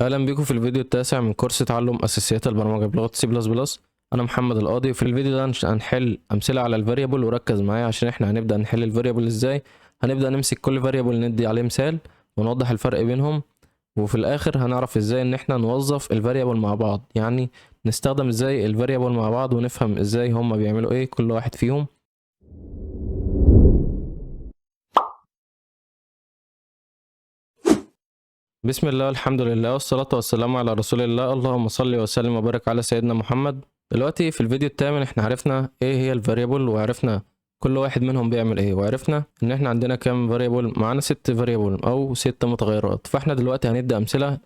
اهلا بيكم في الفيديو التاسع من كورس تعلم اساسيات البرمجة بلغه سي بلس بلس. انا محمد القاضي، وفي الفيديو ده هنحل امثلة على ال variable، وركز معايا عشان احنا هنبدا نحل ال variable ازاي. هنبدا نمسك كل variable ندي عليه مثال ونوضح الفرق بينهم، وفي الاخر هنعرف ازاي ان احنا نوظف ال variable مع بعض، يعني نستخدم ازاي ال variable مع بعض ونفهم ازاي هما بيعملوا ايه كل واحد فيهم. بسم الله والحمد لله والصلاة والسلام على رسول الله، اللهم صل وسلم وبارك على سيدنا محمد. دلوقتي في الفيديو الثامن احنا عرفنا ايه هي ال variable، وعرفنا كل واحد منهم بيعمل ايه، وعرفنا ان احنا عندنا كام variable، معانا 6 variable او 6 متغيرات. فاحنا دلوقتي هندي امثلة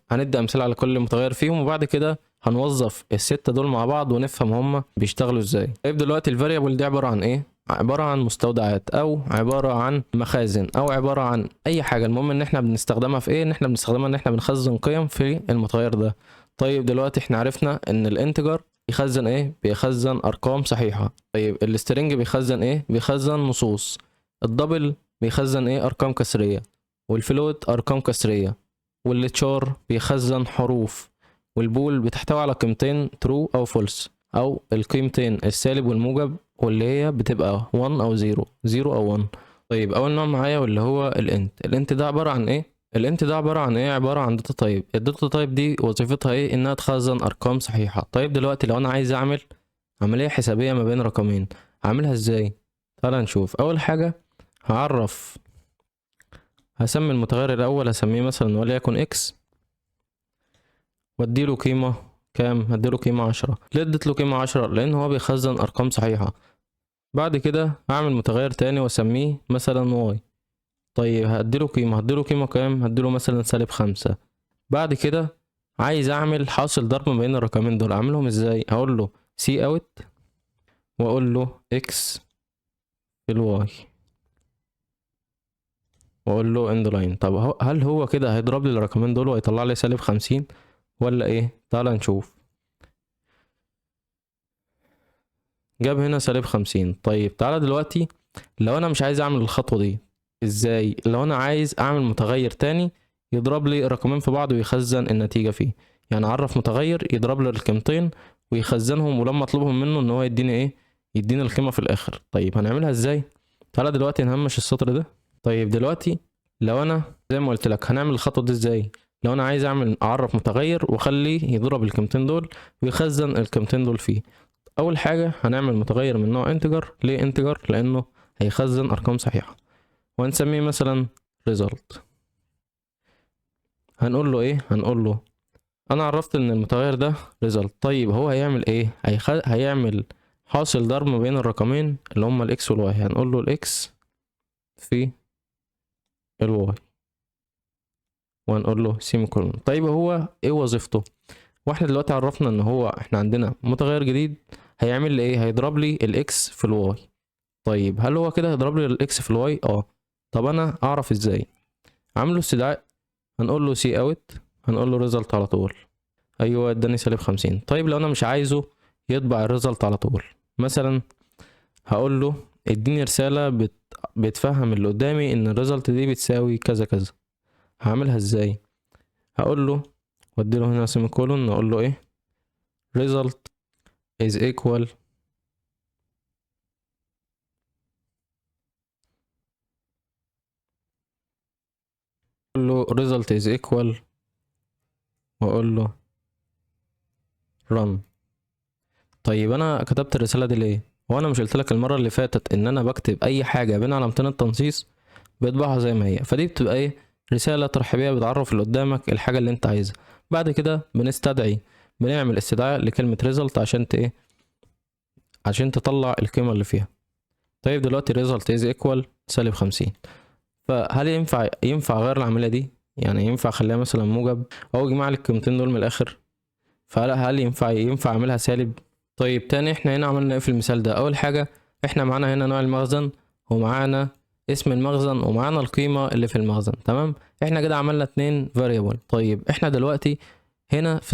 على كل متغير فيهم، وبعد كده هنوظف الستة دول مع بعض ونفهم هم بيشتغلوا ازاي. طيب دلوقتي ال variable دي عبارة عن ايه؟ عبارة عن مستودعات او عبارة عن مخازن او عبارة عن اي حاجة. المهم ان احنا بنستخدمها في ايه؟ ان احنا بنستخدمها ان احنا بنخزن قيم في المتغير ده. طيب دلوقتي احنا عرفنا ان ال integer بيخزن ايه؟ بيخزن ارقام صحيحة. طيب ال string بيخزن ايه؟ بيخزن نصوص. ال double بيخزن ايه؟ ارقام كسرية. وال float ارقام كسرية. وال char بيخزن حروف. وال bool بتحتوي على قيمتين true او false، او القيمتين السالب والموجب، واللي هي بتبقى 1 او 0، 0 او 1. طيب اول نوع معايا واللي هو ال int. ال int ده عبارة عن ايه؟ ال int ده عبارة عن ايه؟ عبارة عن data type. ال data type دي وظيفتها ايه؟ انها تخزن ارقام صحيحة. طيب دلوقتي لو انا عايز اعمل عملية حسابية ما بين رقمين، هعملها ازاي؟ تعال نشوف. اول حاجة هسمي المتغير الاول، هسميه مثلا وليكن x، واديله قيمة كام؟ هديله قيمة 10. ليه اديت له قيمة 10؟ لان هو بيخزن ارقام صحيحة. بعد كده هعمل متغير تاني واسميه مثلا y. طيب هديله قيمة كام؟ هديله مثلا سالب 5. بعد كده عايز اعمل حاصل ضرب ما بين الرقمين دول، اعملهم ازاي؟ هقول له cout واقول له x في ال y واقول له end line. طب هل هو كده هيضرب لي الرقمين دول ويطلع لي سالب 50 ولا ايه؟ تعال نشوف. جاب هنا سالب 50. طيب تعالى دلوقتي لو انا مش عايز اعمل الخطوة دي ازاي؟ لو انا عايز اعمل متغير تاني يضرب لي الرقمين في بعض ويخزن النتيجة فيه، يعني اعرف متغير يضرب لي القيمتين ويخزنهم، ولما اطلبهم منه ان هو يديني ايه؟ يديني القيمة في الاخر. طيب هنعملها ازاي؟ تعالى دلوقتي نهمش السطر ده. طيب دلوقتي لو انا زي ما قلت لك هنعمل الخطوة دي ازاي؟ لو انا عايز اعرف متغير واخليه يضرب القيمتين دول ويخزن القيمتين دول فيه، اول حاجة هنعمل متغير من نوع integer. ليه integer؟ لانه هيخزن ارقام صحيحة، وهنسميه مثلا result. هنقول له ايه؟ هنقول له انا عرفت ان المتغير ده result. طيب هو هيعمل ايه؟ هيعمل حاصل ضرب ما بين الرقمين اللي هما ال x وال y. هنقول له ال x في ال y وهنقول له semicolon. طيب هو ايه وظيفته؟ واحنا دلوقتي عرفنا ان هو احنا عندنا متغير جديد هيعمل لي ايه؟ هيضرب لي ال x في ال y. طيب هل هو كده هيضرب لي ال x في ال y؟ طب انا اعرف ازاي؟ عامله استدعاء، هنقول له cout، هنقول له result على طول. ايوه اداني سالب 50. طيب لو انا مش عايزه يطبع ال result على طول، مثلا هقول له اديني رسالة بتفهم اللي قدامي ان ال result دي بتساوي كذا كذا. هعملها ازاي؟ هقول له وادي له هنا semicolon، اقول له ايه؟ result is equal اقول له result is equal واقول له run. طيب انا كتبت الرسالة دي ليه؟ وانا مش قلت لك المرة اللي فاتت ان انا بكتب اي حاجة بين علامتين التنصيص بيطبعها زي ما هي؟ فدي بتبقى ايه؟ رسالة ترحيبية بتعرف اللي قدامك الحاجة اللي انت عايزها. بعد كده بنعمل استدعاء لكلمة result عشان ايه؟ عشان تطلع القيمة اللي فيها. طيب دلوقتي result is equal سالب 50. فهل ينفع اغير العملية دي؟ يعني ينفع اخليها مثلا موجب او اجمع لي القيمتين دول من الاخر؟ فهل ينفع اعملها سالب؟ طيب تاني احنا هنا عملنا ايه في المثال ده؟ اول حاجة احنا معانا هنا نوع المخزن ومعانا اسم المخزن ومعانا القيمة اللي في المخزن، تمام؟ احنا كده عملنا 2 variable. طيب احنا دلوقتي هنا في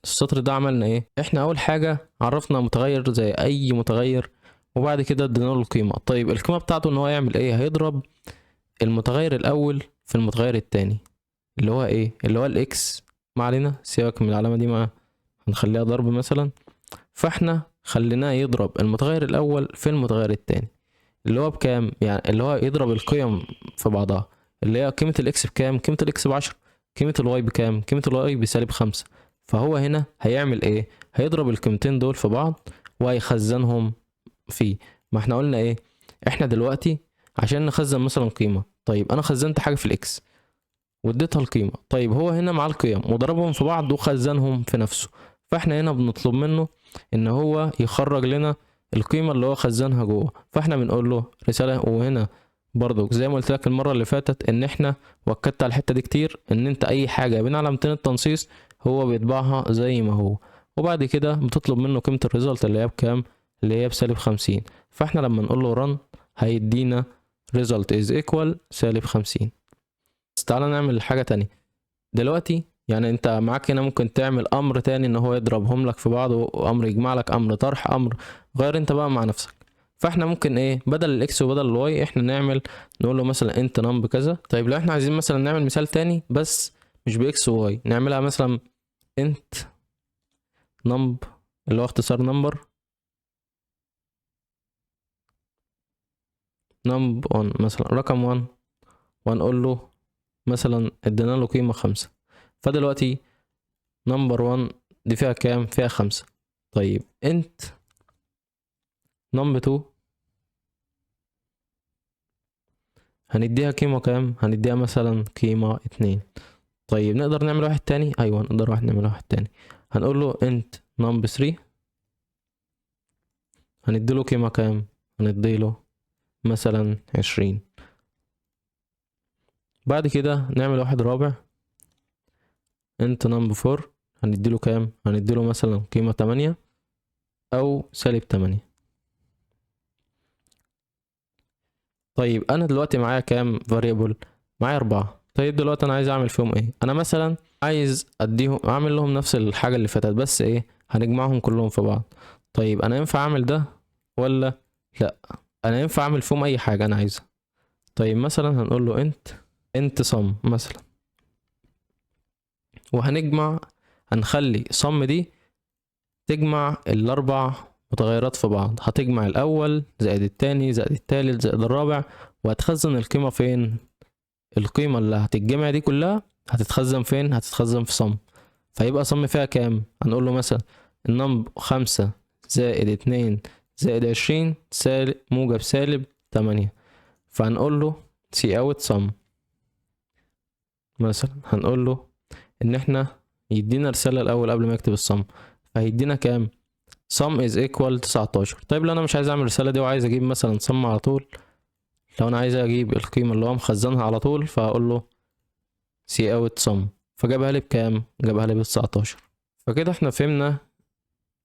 السطر ده عملنا ايه؟ احنا اول حاجة عرفنا متغير زي اي متغير، وبعد كده ادينا له القيمة. طيب القيمة بتاعته ان هو يعمل ايه؟ هيضرب المتغير الاول في المتغير التاني اللي هو ايه؟ اللي هو ال x ما علينا، سيبك من العلامة دي، ما هنخليها ضرب مثلا. فاحنا خليناه يضرب المتغير الاول في المتغير التاني اللي هو بكام، يعني اللي هو يضرب القيم في بعضها، اللي هي قيمة ال x بكام، قيمة ال x ب10، قيمة ال y بكام، قيمة ال y بسالب 5. فهو هنا هيعمل ايه؟ هيضرب القيمتين دول في بعض وهيخزنهم فيه. ما احنا قلنا ايه، احنا دلوقتي عشان نخزن مثلا قيمة، طيب انا خزنت حاجة في ال x واديتها القيمة، طيب هو هنا مع القيم وضربهم في بعض وخزنهم في نفسه، فاحنا هنا بنطلب منه ان هو يخرج لنا القيمة اللي هو خزنها جوه. فاحنا بنقول له رسالة. وهنا برضو زي ما قلت لك المرة اللي فاتت ان احنا وكدت على الحتة دي كتير، ان انت اي حاجة بين علامتين التنصيص هو بيطبعها زي ما هو. وبعد كده بتطلب منه قيمة ال result اللي هي بكام، اللي هي بسالب 50. فاحنا لما نقول له run هيدينا result is equal سالب 50. بس تعالى نعمل حاجة تانية دلوقتي. يعني انت معاك هنا ممكن تعمل امر تاني ان هو يضربهم لك في بعض، وامر يجمع لك، امر طرح، امر غير انت بقى مع نفسك. فاحنا ممكن ايه، بدل ال x وبدل ال y احنا نعمل نقول له مثلا int num بكذا. طيب لو احنا عايزين مثلا نعمل مثال تاني بس مش ب x و y، نعملها مثلا int num اللي هو اختصار number، num 1 مثلا، رقم 1، وهنقول له مثلا ادينا له قيمة 5. فدلوقتي number 1 دي فيها كام؟ فيها 5. طيب int num 2 هنديها قيمة كام؟ هنديها مثلا قيمة 2. طيب نقدر نعمل واحد تاني؟ أيوة نقدر نعمل واحد تاني. هنقول له int num 3 هنديله قيمة كام؟ هنديله مثلا 20. بعد كده نعمل واحد رابع int num 4 هنديله كام؟ هنديله مثلا قيمة 8 أو سالب 8. طيب أنا دلوقتي معايا كام variable؟ معايا 4. طيب دلوقتي أنا عايز أعمل فيهم إيه؟ أنا مثلا عايز أديهم، أعمل لهم نفس الحاجة اللي فاتت بس إيه؟ هنجمعهم كلهم في بعض. طيب أنا ينفع أعمل ده ولا لأ؟ أنا ينفع أعمل فيهم أي حاجة أنا عايزها. طيب مثلا هنقول له int sum مثلا، وهنجمع، هنخلي sum دي تجمع الأربع متغيرات في بعض. هتجمع الأول زائد التاني زائد التالت زائد الرابع، وهتخزن القيمة فين؟ القيمة اللي هتتجمع دي كلها هتتخزن فين؟ هتتخزن في sum. فيبقى sum فيها كام؟ هنقول له مثلا ال num 5 زائد 2 زائد 20 سالب موجب سالب 8. فهنقول له cout sum مثلا، هنقول له ان احنا يدينا رسالة الاول قبل ما يكتب الصم، فهيدينا كام؟ sum is equal 19. طيب لو انا مش عايز اعمل الرسالة دي وعايز اجيب مثلا sum على طول، لو انا عايز اجيب القيمة اللي هو مخزنها على طول، فهقول له cout sum، فجابها لي بكام؟ جابها لي ب19. فكده احنا فهمنا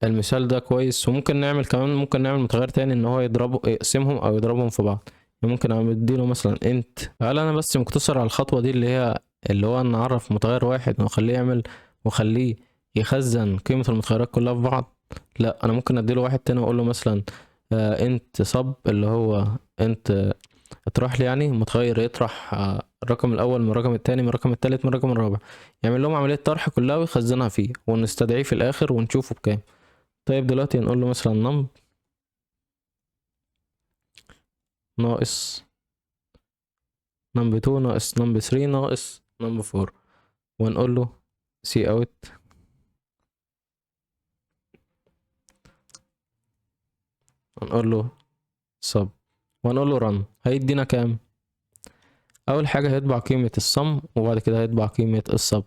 المثال ده كويس. وممكن نعمل كمان، ممكن نعمل متغير تاني ان هو يضربه، يقسمهم او يضربهم في بعض. ممكن اديله مثلا int. هل انا بس مقتصر على الخطوة دي اللي هي اللي هو نعرف متغير واحد ونخليه يعمل وخليه يخزن قيمة المتغيرات كلها في بعض؟ لا، انا ممكن اديله واحد تاني واقول له مثلا int sub اللي هو int اطرح لي، يعني متغير يطرح الرقم الاول من الرقم التاني من الرقم التالت من الرقم الرابع، يعمل لهم عملية طرح كلها ويخزنها فيه ونستدعيه في الاخر ونشوفه بكام. طيب دلوقتي نقول له مثلا num ناقص num 2 ناقص num 3 ناقص num 4، ونقول له cout ونقول له sub ونقول له run. هيدينا كام؟ اول حاجه هيطبع قيمه ال sum، وبعد كده هيطبع قيمه ال sub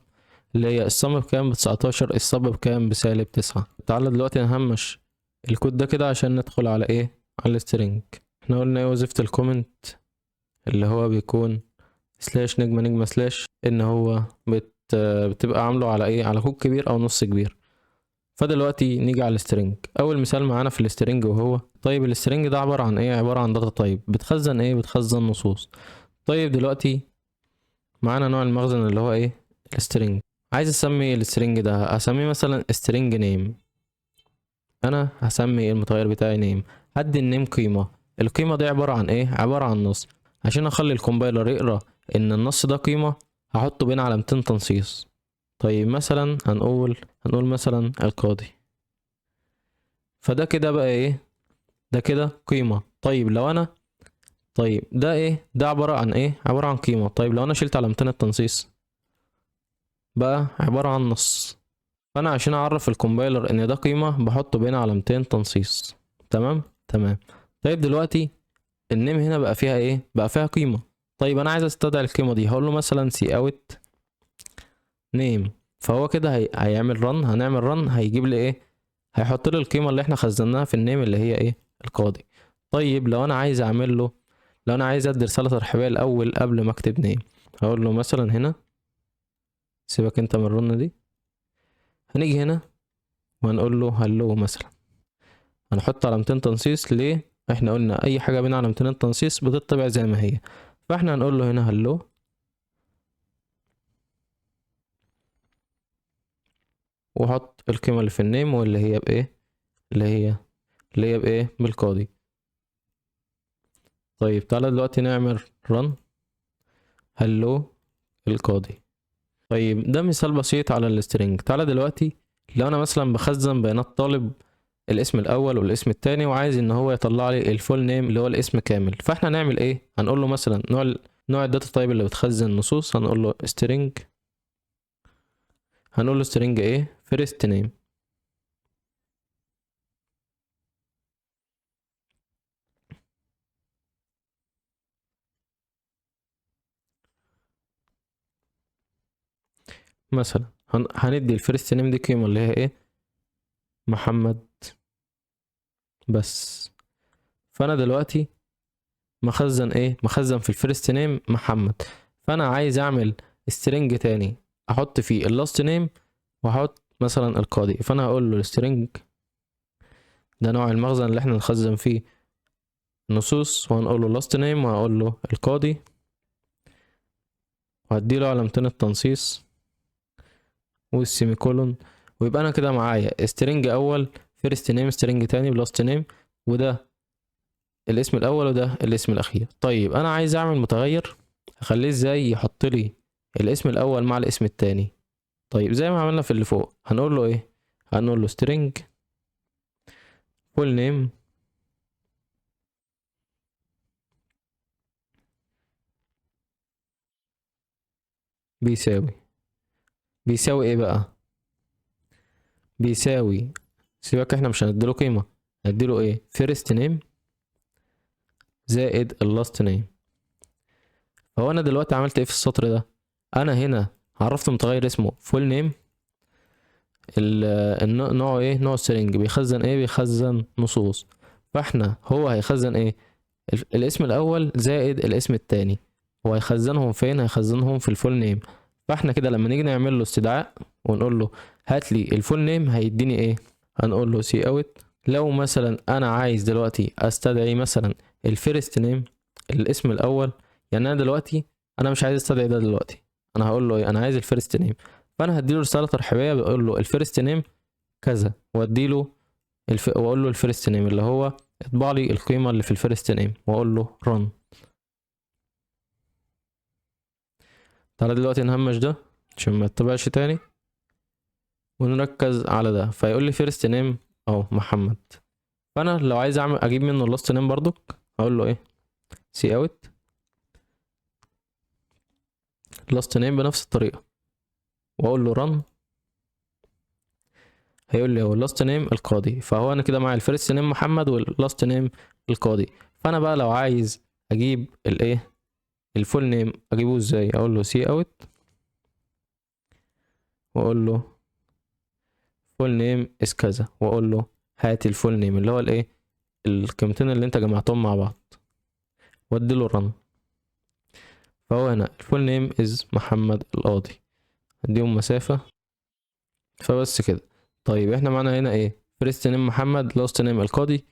اللي هي ال sum بكام؟ ب19، ال sub بكام؟ بسالب 9. تعالى دلوقتي نهمش الكود ده كده عشان ندخل على ايه؟ على ال string. احنا قلنا ايه وظيفه ال comment اللي هو بيكون slash نجمه نجمه slash، ان هو بتبقى عامله على ايه؟ على كود كبير او نص كبير. فدلوقتي نيجي على ال string. اول مثال معانا في ال string وهو طيب ال string ده عباره عن ايه؟ عباره عن data type بتخزن ايه؟ بتخزن نصوص. طيب دلوقتي معانا نوع المخزن اللي هو ايه؟ ال string. عايز اسمي ال string ده، اسميه مثلا string name. انا هسمي المتغير بتاعي name، هدي ال name قيمه. القيمه دي عباره عن ايه؟ عباره عن نص. عشان اخلي ال compiler يقرا ان النص ده قيمه هحطه بين علامتين تنصيص. طيب مثلا هنقول مثلا القاضي، فده كده بقى ايه؟ ده كده قيمة. طيب لو انا، طيب ده ايه؟ ده عبارة عن ايه؟ عبارة عن قيمة. طيب لو انا شلت علامتين التنصيص بقى عبارة عن نص. فانا عشان اعرف ال compiler ان ده قيمة بحطه بين علامتين تنصيص. تمام؟ تمام. طيب دلوقتي ال name هنا بقى فيها ايه؟ بقى فيها قيمة. طيب انا عايز استدعي القيمة دي، هقول له مثلا cout name، فهو كده هيعمل run، هنعمل run هيجيب لي ايه؟ هيحط لي القيمة اللي احنا خزناها في ال name اللي هي ايه؟ القاضي. طيب لو انا عايز اعمل له، لو انا عايز ادي رسالة ترحيبية الاول قبل ما اكتب name، هقول له مثلا هنا سيبك انت من ال run دي، هنيجي هنا وهنقول له hello مثلا، هنحط علامتين تنصيص. ليه؟ احنا قلنا اي حاجة بين علامتين التنصيص بتطبع زي ما هي، فاحنا هنقول له هنا hello وحط القيمة اللي في ال name واللي هي بايه؟ اللي هي بايه؟ بالقاضي. طيب تعالى دلوقتي نعمل run hello القاضي. طيب ده مثال بسيط على ال string. تعالى دلوقتي لو انا مثلا بخزن بيانات طالب الاسم الاول والاسم التاني، وعايز ان هو يطلع لي ال full name اللي هو الاسم كامل، فاحنا هنعمل ايه؟ هنقول له مثلا نوع ال data type اللي بتخزن نصوص، هنقول له string، هنقول له string ايه؟ first name. مثلا هندي ال first name دي قيمة اللي هي ايه؟ محمد بس. فانا دلوقتي مخزن ايه؟ مخزن في ال first name محمد. فانا عايز اعمل string تاني احط فيه ال last name واحط مثلا القاضي، فانا هقول له ال string ده نوع المخزن اللي احنا نخزن فيه نصوص، وهنقول له last name وهقول له القاضي، وهدي له علامتين التنصيص وال semicolon، ويبقى انا كده معايا string اول first name، string تاني ب last name، وده الاسم الاول وده الاسم الاخير. طيب انا عايز اعمل متغير اخليه ازاي يحط لي الاسم الاول مع الاسم التاني. طيب زي ما عملنا في اللي فوق هنقول له ايه؟ هنقول له string full name بيساوي ايه بقى؟ بيساوي، سيبك احنا مش هنديله قيمة، هنديله ايه؟ first name زائد ال last name. فهو انا دلوقتي عملت ايه في السطر ده؟ انا هنا عرفت متغير اسمه full name، نوعه ايه؟ نوع string، بيخزن ايه؟ بيخزن نصوص. فاحنا هو هيخزن ايه؟ الاسم الاول زائد الاسم التاني. هو هيخزنهم فين؟ هيخزنهم في ال full name. فاحنا كده لما نيجي نعمل له استدعاء ونقول له هات لي ال full name هيديني ايه؟ هنقول له cout. لو مثلا انا عايز دلوقتي استدعي مثلا ال first name الاسم الاول، يعني انا دلوقتي انا مش عايز استدعي ده دلوقتي، انا هقول له ايه؟ انا عايز ال first name. فانا هديله رساله ترحيبيه بقول له ال first name كذا، واديله واقول له ال first name اللي هو اطبع لي القيمه اللي في ال first name، واقول له run. تعالى دلوقتي نهمش ده عشان ما يتبعش تاني ونركز على ده. فيقول لي first name اهو محمد. فانا لو عايز اجيب منه ال last name برضو هقول له ايه؟ cout last name بنفس الطريقه، واقول له run. هيقول لي هو ال last name القاضي. فهو انا كده معايا ال first name محمد وال last name القاضي. فانا بقى لو عايز اجيب الايه؟ ال full name اجيبه ازاي؟ اقول له cout واقول له full name is كذا، واقول له هات ال full name اللي هو الايه؟ القيمتين اللي انت جمعتهم مع بعض، وادي له run. فهو هنا ال full name is محمد القاضي، اديهم مسافة. فبس كده. طيب احنا معانا هنا ايه؟ first name محمد، last name القاضي،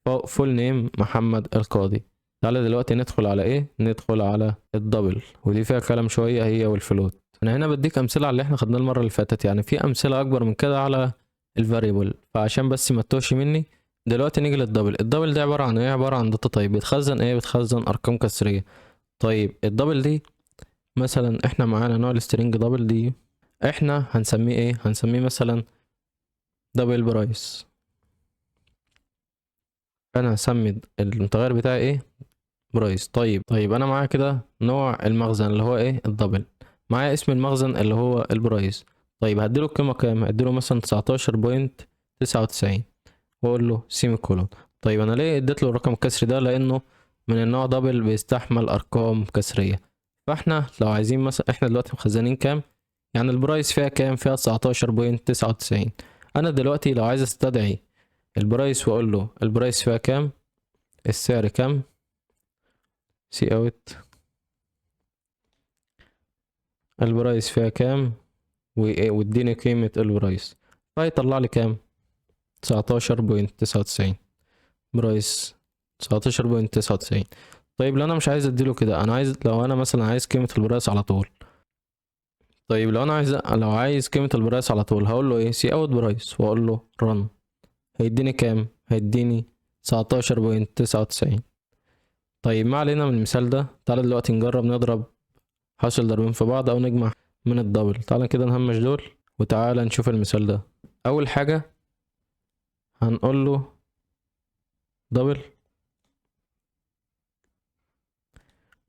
full name محمد القاضي. تعالى دلوقتي ندخل على ايه؟ ندخل على ال double، ودي فيها كلام شوية هي وال float. انا هنا بديك امثلة على اللي احنا خدناه المرة اللي فاتت، يعني في امثلة اكبر من كده على ال variable، فعشان بس ما تتوهش مني. دلوقتي نيجي لل double. ال double ده عبارة عن ايه؟ عبارة عن data type بيتخزن ايه؟ بتخزن ارقام كسرية. طيب ال double دي مثلا احنا معانا نوع ال string double دي احنا هنسميه ايه؟ هنسميه مثلا double price. انا هسمي المتغير بتاعي ايه؟ price. طيب انا معايا كده نوع المخزن اللي هو ايه؟ ال double. معايا اسم المخزن اللي هو ال price. طيب هديله القيمة كام؟ هديله مثلا 19.99 واقول له semicolon. طيب انا ليه اديت له الرقم الكسري ده؟ لانه من النوع double بيستحمل ارقام كسرية. فاحنا لو عايزين مثلا، احنا دلوقتي مخزنين كام؟ يعني ال price فيها كام؟ فيها 19.99. انا دلوقتي لو عايز استدعي ال price واقول له ال price فيها كام، السعر كام، cout ال price فيها كام، واديني قيمة ال price، فيطلع لي كام؟ 19.99. price 19.99. طيب لو انا مش عايز اديله كده، انا عايز، لو انا مثلا عايز قيمة ال price على طول. طيب لو انا عايز، لو عايز قيمة ال price على طول هقول له ايه؟ cout price واقول له run. هيديني كام؟ هيديني 19.99. طيب ما علينا من المثال ده، تعالى دلوقتي نجرب نضرب حاصل ضربين في بعض او نجمع من ال double. تعالى كده نهمش دول وتعالى نشوف المثال ده. اول حاجة هنقول له double،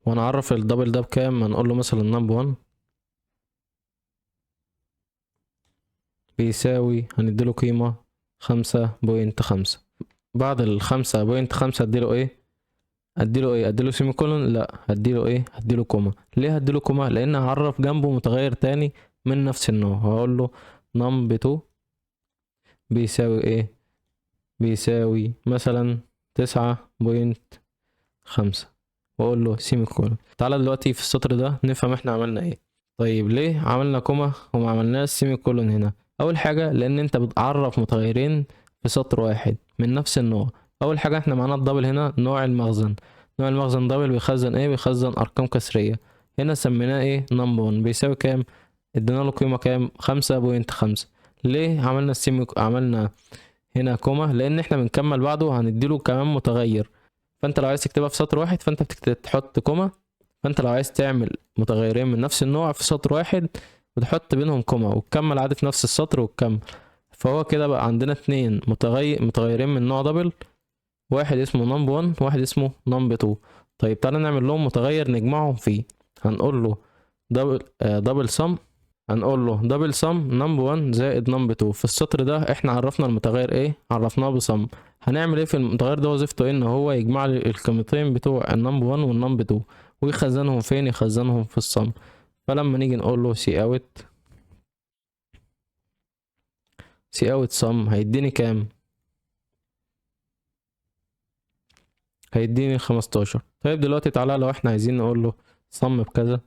ونعرف ال double ده بكام. هنقول له مثلا num 1 بيساوي، هنديله قيمة 5.5. بعد 5.5 اديله ايه؟ اديله ايه؟ اديله semicolon؟ لا، هديله ايه؟ هديله comma. ليه هديله comma؟ لان هعرف جنبه متغير تاني من نفس النوع. هقول له num 2 بيساوي ايه؟ بيساوي مثلا 9.5 واقول له semicolon. تعالى دلوقتي في السطر ده نفهم احنا عملنا ايه. طيب ليه عملنا comma وما عملناش semicolon هنا؟ اول حاجه لان انت بتعرف متغيرين في سطر واحد من نفس النوع. اول حاجه احنا معانا ال double هنا نوع المخزن، نوع المخزن double بيخزن ايه؟ بيخزن ارقام كسريه. هنا سميناه ايه؟ num 1 بيساوي كام؟ ادينا له قيمه كام؟ 5.5. ليه عملنا ال semi، عملنا هنا comma؟ لان احنا بنكمل بعده هنديله كمان متغير. فانت لو عايز تكتبها في سطر واحد فانت بتحط comma. فانت لو عايز تعمل متغيرين من نفس النوع في سطر واحد بتحط بينهم comma وتكمل عادي في نفس السطر وتكمل. فهو كده بقى عندنا اتنين متغيرين من نوع double، واحد اسمه num 1 وواحد اسمه num 2. طيب تعالى نعمل لهم متغير نجمعهم فيه. هنقول له double sum، هنقول له double sum num 1 زائد num 2. في السطر ده احنا عرفنا المتغير ايه؟ عرفناه ب sum. هنعمل ايه في المتغير ده؟ وظيفته ايه؟ ان هو يجمع لي القيمتين بتوع ال num 1 وال num 2 ويخزنهم فين؟ يخزنهم في ال sum. فلما نيجي نقول له cout sum هيديني كام؟ هيديني 15. طيب دلوقتي تعالى لو احنا عايزين نقول له sum بكذا،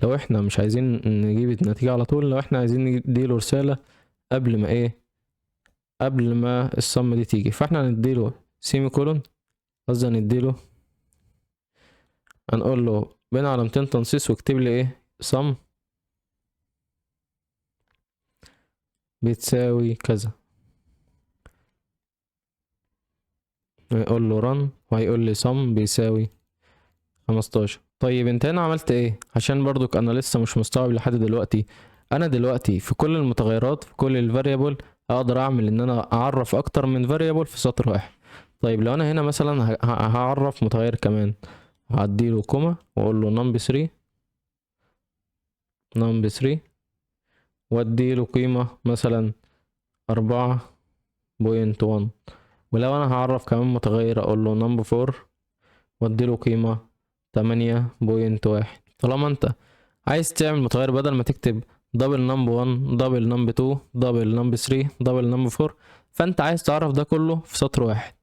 لو احنا مش عايزين نجيب النتيجة على طول، لو احنا عايزين نديله رسالة قبل ما ايه؟ قبل ما ال sum دي تيجي، فاحنا هنديله semicolon، قصدي هنديله، هنقول له بين علامتين تنصيص واكتب لي ايه؟ sum بتساوي كذا. ويقول له run وهيقول لي sum بيساوي 15. طيب انت هنا عملت ايه؟ عشان برضك انا لسه مش مستوعب لحد دلوقتي. انا دلوقتي في كل المتغيرات في كل ال variable اقدر اعمل ان انا اعرف اكتر من variable في سطر واحد. طيب لو انا هنا مثلا هعرف متغير كمان، هعديله comma واقول له num 3، num 3 واديله قيمة مثلا 4.1. ولو انا هعرف كمان متغير اقول له num 4 واديله قيمة 8.1. طالما انت عايز تعمل متغير بدل ما تكتب double num 1 double num 2 double num 3 double num 4، فانت عايز تعرف ده كله في سطر واحد.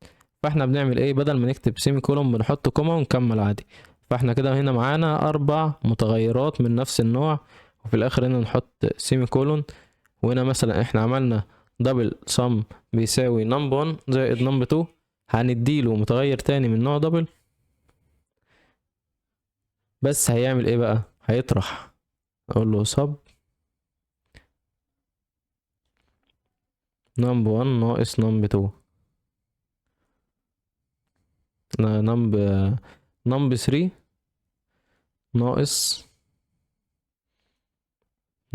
فاحنا بنعمل ايه؟ بدل ما نكتب semicolon بنحط comma ونكمل عادي. فاحنا كده هنا معانا 4 متغيرات من نفس النوع، وفي الاخر هنا نحط semicolon. وهنا مثلا احنا عملنا double sum بيساوي num 1 زائد num 2، هنديله متغير تاني من نوع double، بس هيعمل ايه بقى؟ هيطرح. اقول له sub num 1 ناقص num 2، num 3 ناقص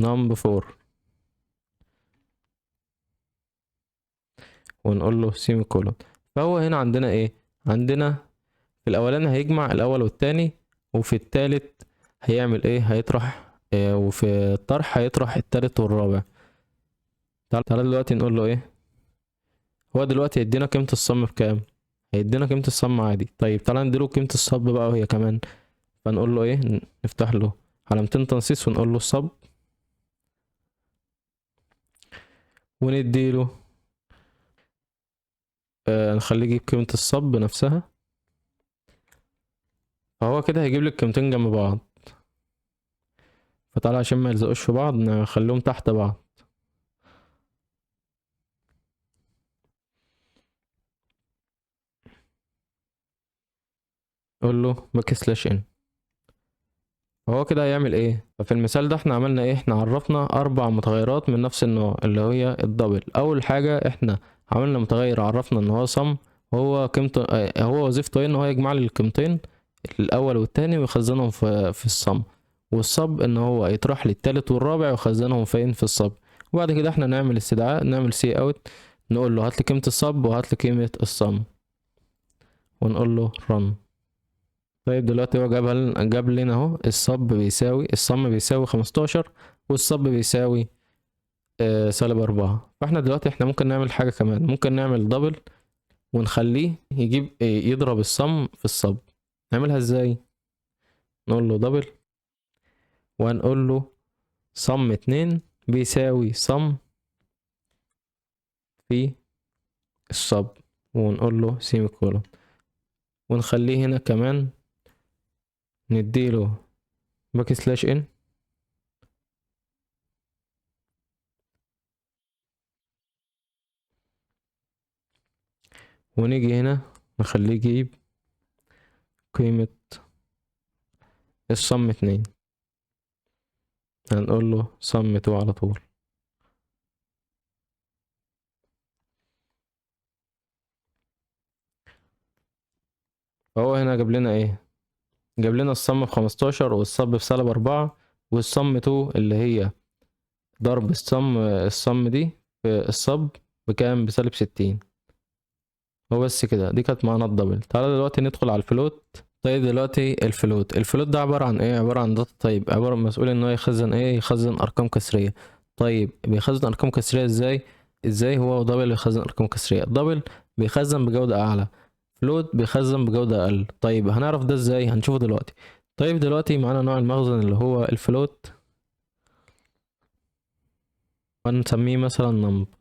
num 4، ونقول له semicolon. فهو هنا عندنا ايه؟ عندنا في الاولاني هيجمع الاول والتاني، وفي التالت هيعمل ايه؟ هيطرح، وفي الطرح هيطرح التالت والرابع. تعال دلوقتي نقول له ايه؟ هو دلوقتي هيدينا قيمة ال sum بكام؟ هيدينا قيمة ال sum عادي. طيب تعالى نديله قيمة ال sub بقى وهي كمان، فنقول له ايه؟ نفتح له علامتين تنصيص ونقول له ال sub، ونديله نخليه يجيب قيمة ال sub نفسها. فهو كده هيجيب لك قيمتين جنب بعض، فتعالى عشان ما يلزقوش في بعض نخليهم تحت بعض. قول له backslash n. فهو كده هيعمل ايه؟ ففي المثال ده احنا عملنا ايه؟ احنا عرفنا 4 متغيرات من نفس النوع اللي هي ال double. اول حاجة احنا عملنا متغير عرفنا ان هو sum، هو قيمته، هو وظيفته ايه؟ ان هو يجمع لي القيمتين الاول والتاني ويخزنهم في ال sum، وال sub ان هو يطرح لي التالت والرابع ويخزنهم فين؟ في ال sub. وبعد كده احنا نعمل استدعاء، نعمل cout، نقول له هات لي قيمة ال sub وهات لي قيمة ال sum، ونقول له run. طيب دلوقتي هو جاب لنا اهو ال sub بيساوي، ال sum بيساوي 15 وال sub بيساوي، سالب 4. فاحنا دلوقتي ممكن نعمل حاجة كمان، ممكن نعمل double ونخليه يضرب ال sum في ال sub. نعملها ازاي؟ نقول له double وهنقول له sum 2 بيساوي sum في ال sub، ونقول له semicolon، ونخليه هنا كمان نديله backslash n، ونيجي هنا نخليه يجيب قيمة ال sum 2، هنقول له sum 2 على طول. فهو هنا جاب لنا ايه؟ جاب لنا ال sum ب15 وال sub بسالب 4، وال sum 2 اللي هي ضرب ال sum دي في ال sub بكام؟ بسالب 60. هو بس كده، دي كانت معانا ال double. تعالى دلوقتي ندخل على ال float. طيب دلوقتي ال float ده عبارة عن ايه؟ عبارة عن data type، عبارة عن مسؤول ان هو يخزن ايه؟ يخزن ارقام كسرية. طيب بيخزن ارقام كسرية ازاي؟ ازاي هو double بيخزن ارقام كسرية؟ double بيخزن بجودة اعلى، float بيخزن بجودة اقل. طيب هنعرف ده ازاي؟ هنشوفه دلوقتي. طيب دلوقتي معانا نوع المخزن اللي هو ال float، هنسميه مثلا num.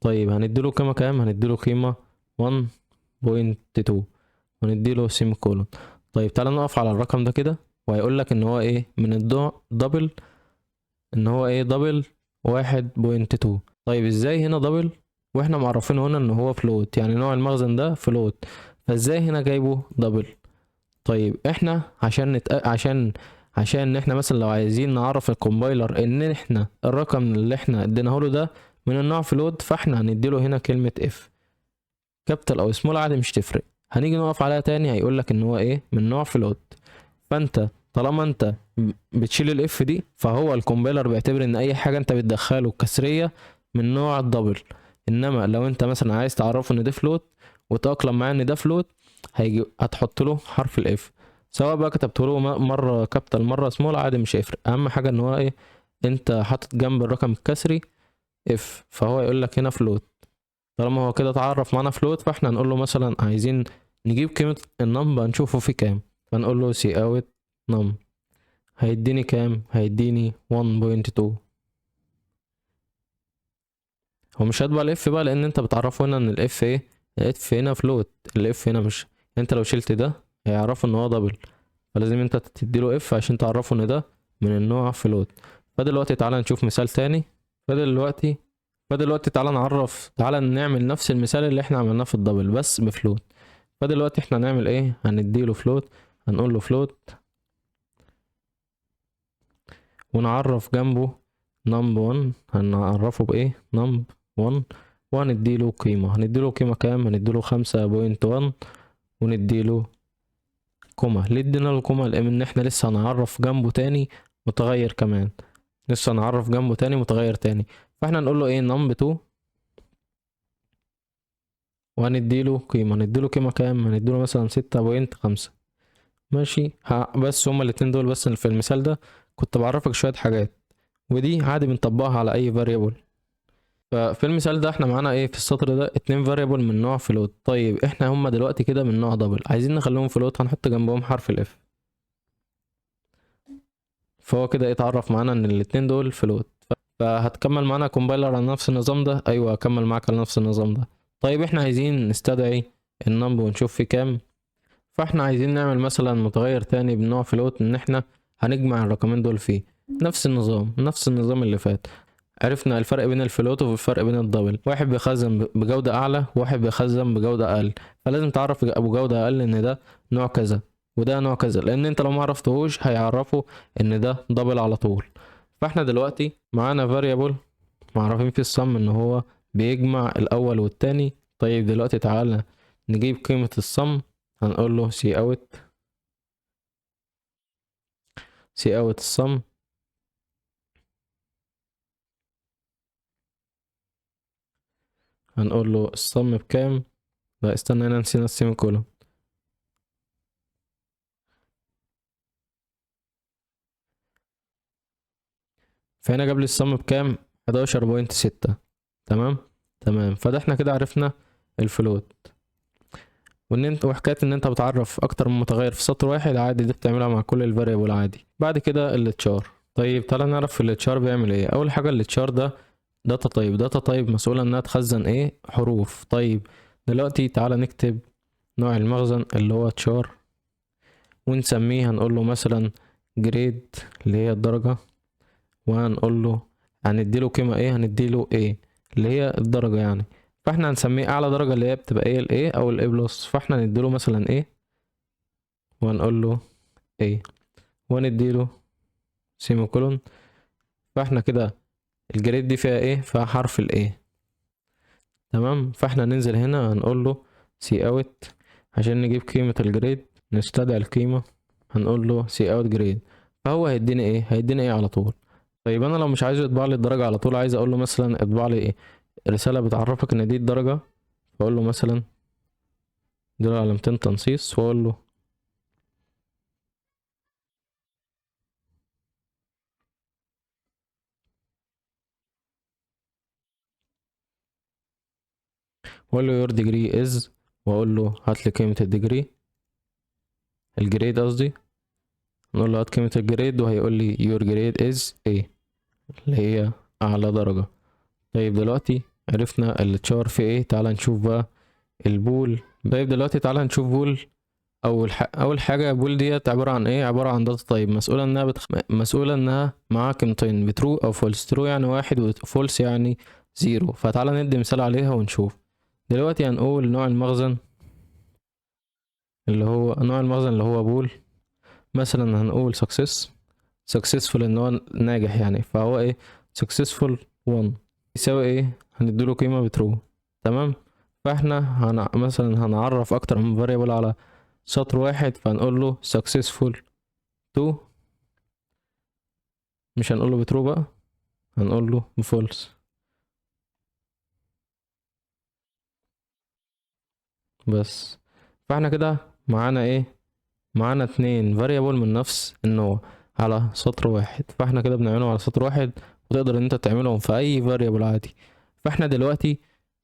طيب هنديله قيمة كام؟ هنديله قيمة 1.2 ونديله semicolon. طيب تعالى نقف على الرقم ده كده، وهيقول لك ان هو ايه؟ من النوع double، ان هو ايه؟ double 1.2. طيب ازاي هنا double واحنا معرفين هنا ان هو float، يعني نوع المخزن ده float، فازاي هنا جايبه double؟ طيب احنا عشان احنا مثلا لو عايزين نعرف ال compiler ان احنا الرقم اللي احنا اديناه له ده من النوع float، فاحنا هنديله هنا كلمة F capital او small عادي مش تفرق. هنيجي نقف عليها تاني هيقول لك ان هو ايه؟ من نوع float. فانت طالما انت بتشيل ال F دي، فهو ال compiler بيعتبر ان اي حاجة انت بتدخله كسرية من نوع ال double. انما لو انت مثلا عايز تعرفه ان ده float وتأقلم معاه ان ده float، هتحط له حرف ال F، سواء بقى كتبت له مرة capital مرة سمول عادي مش هيفرق. اهم حاجة ان هو ايه؟ انت حاطط جنب الرقم الكسري F، فهو يقول لك هنا float. طالما هو كده اتعرف معانا float، فاحنا هنقول له مثلا عايزين نجيب قيمة ال num نشوفه في كام، فنقول له cout num، هيديني كام؟ هيديني 1.2. هو مش هيطبع ال F بقى، لان انت بتعرفه هنا ان ال F ايه؟ ال F هنا float، ال F هنا مش، انت لو شلت ده هيعرفه ان هو double، فلازم انت تديله F عشان تعرفه ان ده من النوع float. فدلوقتي تعالى نشوف مثال تاني. فدلوقتي تعالى نعرف، تعالى نعمل نفس المثال اللي احنا عملناه في ال double بس ب float. فدلوقتي احنا هنعمل ايه؟ هنديله float، هنقول له float ونعرف جنبه num 1، هنعرفه بايه؟ num 1، وهنديله قيمة. هنديله قيمة كام؟ هنديله 5.1 ونديله comma. ليه ادينا له comma؟ لان احنا لسه هنعرف جنبه تاني متغير كمان. لسه هنعرف جنبه تاني متغير تاني. فاحنا نقول له ايه؟ num 2، وهنديله قيمة. هنديله قيمة كام؟ هنديله مثلا 6.5. ماشي، بس هما الاتنين دول بس. في المثال ده كنت بعرفك شوية حاجات، ودي عادي بنطبقها على اي variable. ففي المثال ده احنا معانا ايه في السطر ده؟ اتنين variable من نوع float. طيب احنا هما دلوقتي كده من نوع double، عايزين نخليهم float، هنحط جنبهم حرف ال F. فهو كده اتعرف معانا ان الاتنين دول float. فهتكمل معانا compiler على نفس النظام ده؟ ايوه هكمل معاك على نفس النظام ده. طيب احنا عايزين نستدعي ال num ونشوف فيه كام، فاحنا عايزين نعمل مثلا متغير تاني بنوع float ان احنا هنجمع الرقمين دول فيه. نفس النظام، نفس النظام اللي فات. عرفنا الفرق بين ال float والفرق بين ال double، واحد بيخزن بجودة اعلى وواحد بيخزن بجودة اقل، فلازم تعرف بجودة اقل ان ده نوع كذا وده نوع كذا، لان انت لو ما عرفتهوش هيعرفوا ان ده double على طول. فاحنا دلوقتي معانا variable معرفين فيه ال sum ان هو بيجمع الاول والتاني. طيب دلوقتي تعالى نجيب قيمة ال sum، هنقول له cout ال sum. هنقول له ال sum بكام؟ لا استنى هنا نسينا ال semicolon. فهنا جاب لي ال sum بكام؟ 11.6. تمام تمام. فده احنا كده عرفنا ال float، وان انت وحكايه ان انت بتعرف اكتر من متغير في سطر واحد عادي، دي بتعملها مع كل ال variable عادي. بعد كده ال char. طيب تعالى نعرف ال char بيعمل ايه. اول حاجه ال char ده data type. data type مسؤوله انها تخزن ايه؟ حروف. طيب دلوقتي تعالى نكتب نوع المخزن اللي هو char ونسميه، هنقول له مثلا grade اللي هي الدرجه، وهنقول له هنديله قيمه ايه؟ هنديله A اللي هي الدرجه يعني. فاحنا هنسميه اعلى درجه اللي هي بتبقى ايه؟ ال A او ال A plus. فاحنا نديله مثلا A وهنقول له A ونديله semicolon. فاحنا كده ال grade دي فيها ايه؟ فيها حرف ال A. تمام. فاحنا ننزل هنا هنقول له cout عشان نجيب قيمة ال grade، نستدعي القيمة، هنقول له cout grade. فهو هيديني ايه؟ هيديني A على طول. طيب انا لو مش عايزه يطبع لي الدرجة على طول، عايز اقول له مثلا اطبع لي ايه؟ رسالة بتعرفك ان دي الدرجة. فاقول له مثلا دول علامتين تنصيص، واقول له واقول له your degree is، واقول له هات لي قيمة ال degree، ال grade قصدي، نقول له هات قيمة ال grade، وهيقول لي your grade is A اللي هي أعلى درجة. طيب دلوقتي عرفنا ال char في ايه، تعال نشوف بقى ال bool. طيب دلوقتي تعال نشوف bool. أول حاجة bool ديت عبارة عن ايه؟ عبارة عن data type مسؤولة انها مسؤولة انها معاها قيمتين ب true او false. true يعني واحد و false يعني zero. فتعالى ندي مثال عليها ونشوف. دلوقتي هنقول نوع المخزن اللي هو نوع المخزن اللي هو bool، مثلا هنقول success، successful ان هو ناجح يعني، فهو ايه؟ successful 1 يساوي ايه؟ هنديله قيمة ب true. تمام. فاحنا مثلا هنعرف اكتر من variable على سطر واحد، فهنقول له successful 2، مش هنقول له ب true بقى، هنقول له ب false بس. فاحنا كده معانا ايه؟ معانا اتنين variable من نفس النوع على سطر واحد، فاحنا كده بنعملهم على سطر واحد، وتقدر ان انت تعملهم في اي variable عادي. فاحنا دلوقتي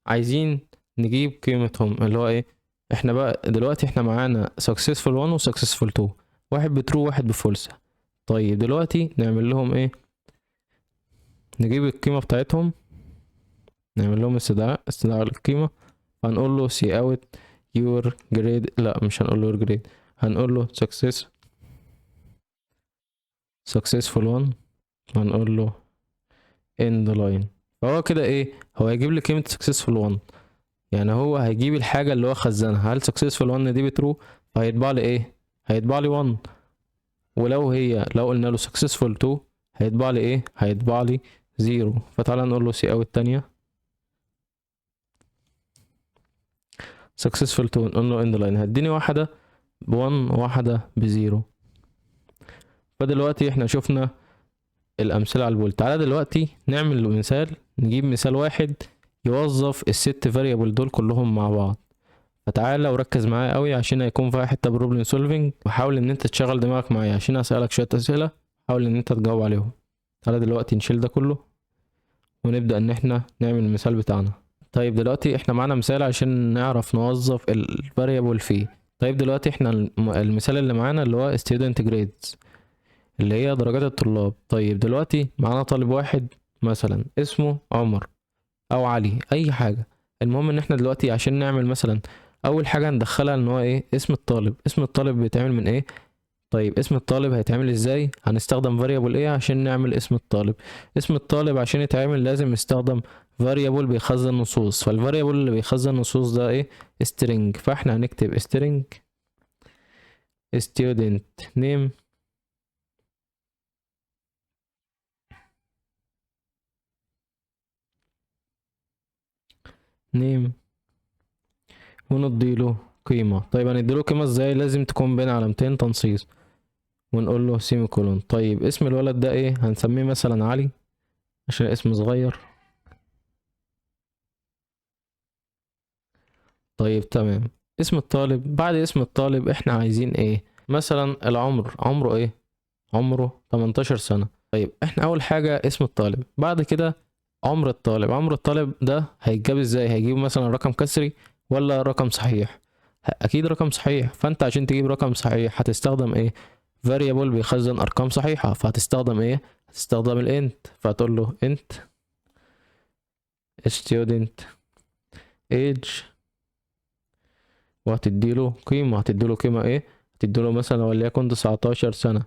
عايزين نجيب قيمتهم اللي هو ايه؟ احنا بقى دلوقتي احنا معانا successful 1 و successful 2، واحد ب true وواحد ب false. طيب دلوقتي نعمل لهم ايه؟ نجيب القيمة بتاعتهم، نعمل لهم استدعاء القيمة. هنقول له cout your grade، لا مش هنقول له your grade، هنقول له successful 1، هنقول له end line. فهو كده ايه؟ هو هيجيب لي قيمة successful 1، يعني هو هيجيب الحاجة اللي هو خزنها. هل successful 1 دي ب true؟ فهيطبع لي ايه؟ هيطبع لي 1. ولو لو قلنا له successful 2 هيطبع لي ايه؟ هيطبع لي 0. فتعالى نقول له cout التانية successful 2، نقول له end line، هديني واحدة ب 1 وواحدة ب 0. فدلوقتي احنا شفنا الامثلة على ال bool. تعالى دلوقتي نعمل مثال، نجيب مثال واحد يوظف الست variable دول كلهم مع بعض. فتعالى وركز معايا قوي عشان هيكون فيها حتة problem solving، وحاول ان انت تشغل دماغك معايا عشان اسالك شوية اسئلة حاول ان انت تجاوب عليهم. تعالى دلوقتي نشيل ده كله ونبدا ان احنا نعمل المثال بتاعنا. طيب دلوقتي احنا معانا مثال عشان نعرف نوظف ال variable فيه. طيب دلوقتي احنا المثال اللي معانا اللي هو student grades اللي هي درجات الطلاب. طيب دلوقتي معانا طالب واحد مثلا اسمه عمر او علي اي حاجة. المهم ان احنا دلوقتي عشان نعمل مثلا اول حاجة هندخلها ان هو ايه؟ اسم الطالب. اسم الطالب بيتعمل من ايه؟ طيب اسم الطالب هيتعمل ازاي؟ هنستخدم variable ايه عشان نعمل اسم الطالب؟ اسم الطالب عشان يتعمل لازم نستخدم variable بيخزن نصوص، فال variable اللي بيخزن نصوص ده ايه؟ string. فاحنا هنكتب string student name name ونديله قيمة. طيب هنديله قيمة ازاي؟ لازم تكون بين علامتين تنصيص ونقول له semicolon. طيب اسم الولد ده ايه؟ هنسميه مثلا علي عشان اسم صغير. طيب تمام. اسم الطالب، بعد اسم الطالب احنا عايزين ايه؟ مثلا العمر، عمره ايه؟ عمره 18 سنة. طيب احنا اول حاجة اسم الطالب، بعد كده عمر الطالب. عمر الطالب ده هيتجاب ازاي؟ هيجيب مثلا رقم كسري ولا رقم صحيح؟ اكيد رقم صحيح. فانت عشان تجيب رقم صحيح هتستخدم ايه؟ variable بيخزن ارقام صحيحة، فهتستخدم ايه؟ هتستخدم ال int. فهتقول له int student age وهتديله قيمة. هتديله قيمة ايه؟ هتديله مثلا وليكن 19 سنة.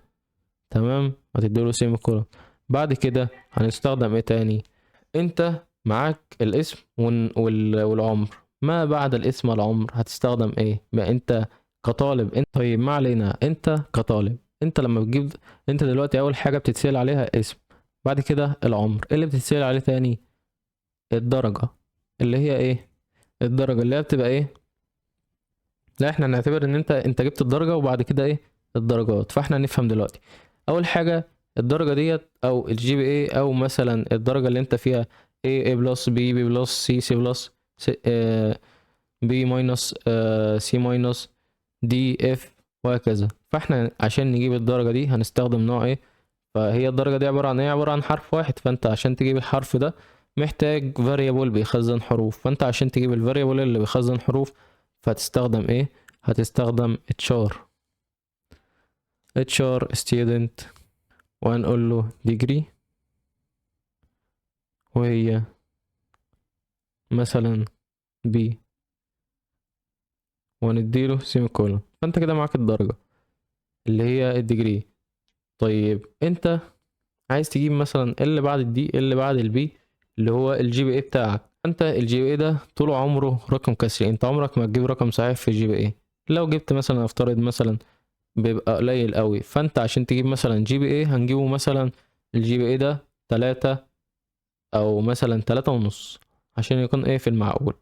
تمام، هتديله semicolon. بعد كده هنستخدم ايه تاني؟ انت معاك الاسم والعمر. ما بعد الاسم والعمر هتستخدم ايه؟ ما انت كطالب انت، طيب ما علينا، انت كطالب انت لما بتجيب، انت دلوقتي اول حاجة بتتسأل عليها اسم، بعد كده العمر. ايه اللي بتتسأل عليه تاني؟ الدرجة اللي هي ايه؟ الدرجة اللي هي بتبقى ايه؟ لا احنا نعتبر ان انت جبت الدرجة وبعد كده ايه؟ الدرجات. فاحنا نفهم دلوقتي اول حاجة الدرجة ديت او ال GPA، او مثلا الدرجة اللي انت فيها A، A plus، B، B plus، C، C plus، C، B minus، C minus، D، F، وهكذا. فاحنا عشان نجيب الدرجة دي هنستخدم نوع ايه؟ فهي الدرجة دي عبارة عن ايه؟ عبارة عن حرف واحد. فانت عشان تجيب الحرف ده محتاج variable بيخزن حروف. فانت عشان تجيب ال variable اللي بيخزن حروف فهتستخدم ايه؟ هتستخدم char، char student، وهنقول له degree وهي مثلا B، ونديله semicolon. فانت كده معاك الدرجة اللي هي ال degree. طيب انت عايز تجيب مثلا اللي بعد ال D اللي بعد ال B اللي هو ال GPA بتاعك. انت ال GPA ده طول عمره رقم كسري، انت عمرك ما تجيب رقم صحيح في ال GPA. لو جبت مثلا افترض مثلا بيبقى قليل قوي. فانت عشان تجيب مثلا GPA هنجيبه مثلا ال GPA ده 3 او مثلا تلاتة ونص عشان يكون ايه في المعقول.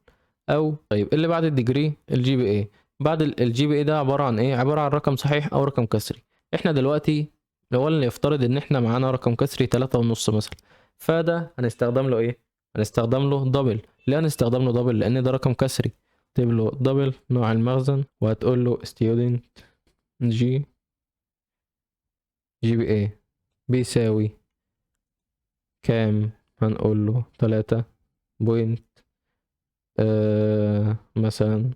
او طيب اللي بعد ال degree ال GPA، بعد ال GPA ده عبارة عن ايه؟ عبارة عن رقم صحيح او رقم كسري. احنا دلوقتي لو نفترض ان احنا معانا رقم كسري تلاتة ونص مثلا، فده هنستخدم له ايه؟ هنستخدم له double. ليه هنستخدم له double؟ لان ده رقم كسري. اكتب له double نوع المخزن وهتقول له student GPA بيساوي كام؟ هنقول له تلاتة point، مثلا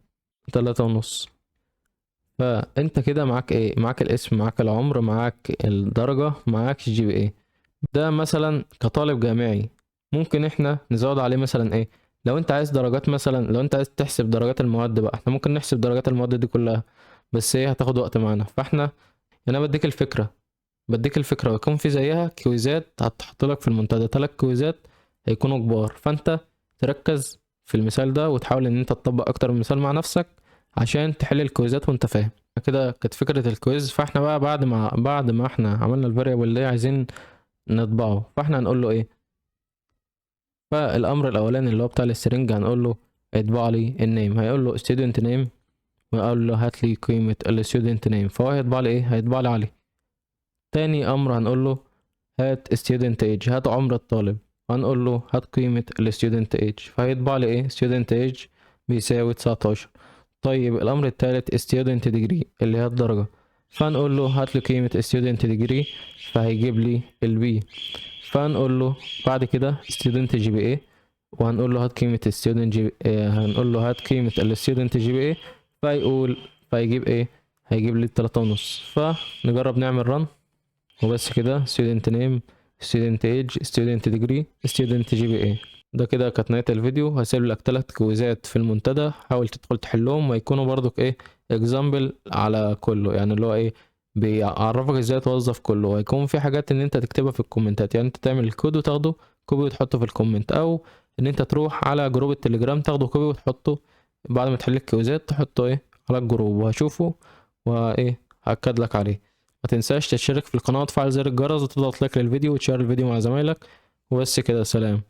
تلاتة ونص. فانت كده معاك ايه؟ معاك الاسم، معاك العمر، معاك الدرجة، معاك GPA. ده مثلا كطالب جامعي ممكن احنا نزود عليه مثلا ايه؟ لو انت عايز درجات مثلا، لو انت عايز تحسب درجات المواد بقى، احنا ممكن نحسب درجات المواد دي كلها، بس ايه هتاخد وقت معانا. فاحنا انا بديك الفكرة، بديك الفكرة، ويكون في زيها كويزات هتحط لك في المنتدى، 3 كويزات هيكونوا كبار. فانت تركز في المثال ده وتحاول ان انت تطبق اكتر من مثال مع نفسك عشان تحل الكويزات وانت فاهم. كده كانت فكرة ال quiz. فاحنا بقى بعد ما احنا عملنا ال variable اللي عايزين نطبعه، فاحنا هنقول له ايه؟ فالامر الاولاني اللي هو بتاع ال string هنقول له اطبع لي ال name، هيقول له student name، ويقول له هات لي قيمة ال student name، فهو هيطبع لي ايه؟ هيطبع لي علي. تاني امر هنقول له هات student age، هات عمر الطالب. هنقول له هات قيمة ال student age، فهيطبع لي ايه؟ student age بيساوي 19. طيب، الأمر الثالث student degree اللي هي الدرجة، فنقول له هات لي قيمة student degree، فهيجيب لي ال B. فنقول له بعد كده student GPA، وهنقول له هات قيمة student G، هنقول له هات قيمة ال student GPA، فيقول فيجيب ايه؟ هيجيب لي 3.5. فنجرب نعمل run، وبس كده: student name، student age، student degree، student GPA. ده كده كانت نهاية الفيديو. هسيب لك تلات كويزات في المنتدى، حاول تدخل تحلهم، ويكونوا برضك ايه example على كله، يعني اللي هو ايه بيعرفك ازاي توظف كله. وهيكون في حاجات ان انت تكتبها في الكومنتات، يعني انت تعمل الكود وتاخده copy وتحطه في ال comment، او ان انت تروح على جروب التليجرام تاخده copy وتحطه بعد ما تحل الكويزات، تحطه ايه على الجروب، وهشوفه وايه هأكد لك عليه. ما تنساش تشترك في القناة وتفعل زر الجرس وتضغط like للفيديو وتشير الفيديو مع زمايلك. وبس كده، سلام.